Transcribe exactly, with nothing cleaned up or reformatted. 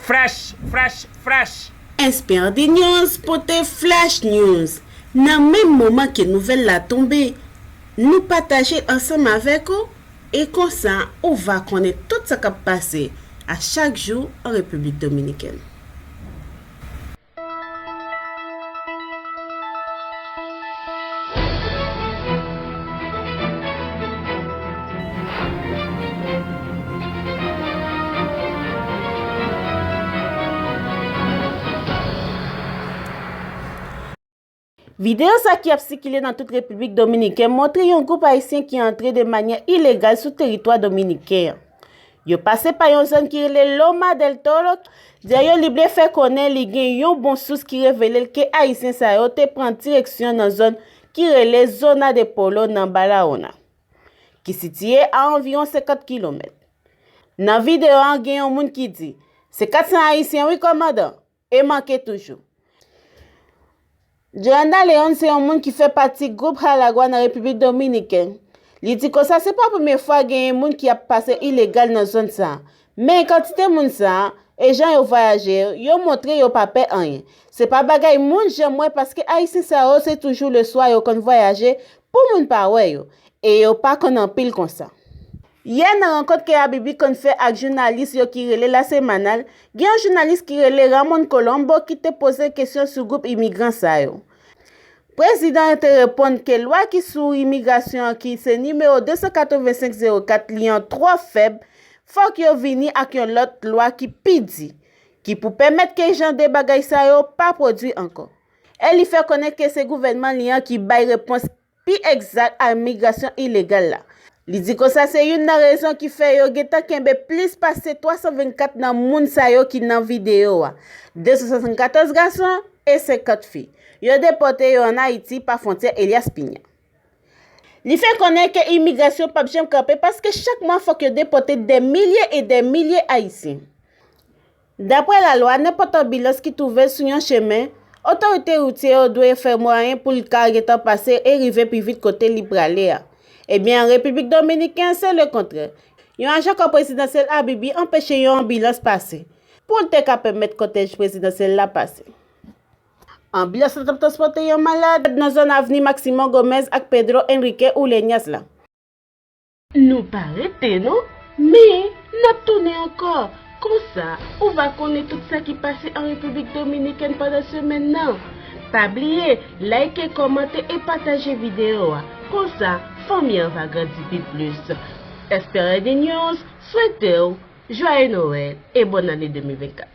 Fresh, fresh, fresh. S P R D News pote Flash News. Nan menm moman ke nouvèl la tonbe, nou pataje l ansanm avèk ou, e konsa ou va konnen tout sa k ap pase a chak jou an Repiblik Dominikèn. Videyo sa ki ap sikile nan tout Repiblik Dominikèn montre yon gwoup Ayisyen ki antre de manyè ilegal sou teritwa dominiken an. Yo pase pa yon zòn ki rele Loma del Toro, dèyè yo li ble fè konnen li gen yon bon sous ki revele l ke Ayisyen sa yo te pran direksyon nan zòn ki rele Zona de Polo nan Barahona, ki sitiye a anviwon senkant kilomèt. Nan videyo an gen yon moun ki di, se kat san Ayisyen wi kòmandan, e manke toujou. Joanna Leon se yon moun ki fè pati gwoup Halagua nan Repiblik Dominikèn. Li di konsa se pa premye fwa genyen moun ki ap pase ilegal nan zòn sa a. Men kantite moun sa a, e jan yo vwayaje yo, yo montre yo pa pè anyen. Se pa bagay moun janm wè paske Ayisyen sa yo se toujou leswa yo konn vwayaje pou moun pa wè yo, e yo pa konn anpil konsa. Yè nan rankont ke Abibi konn fè ak jounalis yo ki rele La Semanal, gen yon jounalis ki rele Ramon Colombo ki te poze kesyon sou gwoup imigran sa yo. Prezidan an te reponn ke lwa ki sou imigrasyon an ki se nimewo de san katrevensenk zewo kat li an twò fèb, fòk yo vini ak yon lòt lwa ki pi di, ki pou pèmèt ke jan de bagay sa yo pa pwodui ankò. E li fè konnen ke se gouvènman li an ki bay repons pi egzak a migrasyon ilegal la. Li di konsa se youn nan rezon ki fè yo gentan kenbe plis pase twa san vennkat nan moun sa yo ki nan videyo a, de san swasannkatòz gason e senkant fi. Yo depòte yo ann Ayiti pa fwontyè Elias Piña. Li fè konnen ke imigrasyon p ap janm kanpe paske chak mwa fòk yo depòte dè milye e dè milye Ayisyen. Daprè lalwa, nenpòt anbilans ki twouve l sou yon chemen, otorite woutye yo dwe fè mwayen pou l ka gentan pase e rive pi vit kote li prale a. Ebyen, an Repiblik Dominikèn, se lekontrè. Yon ajan kò prezidansyèl Abibi anpeche yon anbilans pase, pou l te ka pèmèt kòtèj prezidansyèl la pase. Anbilans la t ap transpòte yon malad nan zòn avni Maximo Gomez ak Pedro Enrique Uleñas la. Nou pa rete non, men n ap tounen ankò. Konsa, ou va konnen tout sa ki pase an Repiblik Dominikèn pandan semèn nan. Pa bliye like, kòmante e pataje videyo a. Konsa, fanmi an va grandi pi plis. S P R D News swete w jwaye Nwèl e bòn ane de mil vennkat.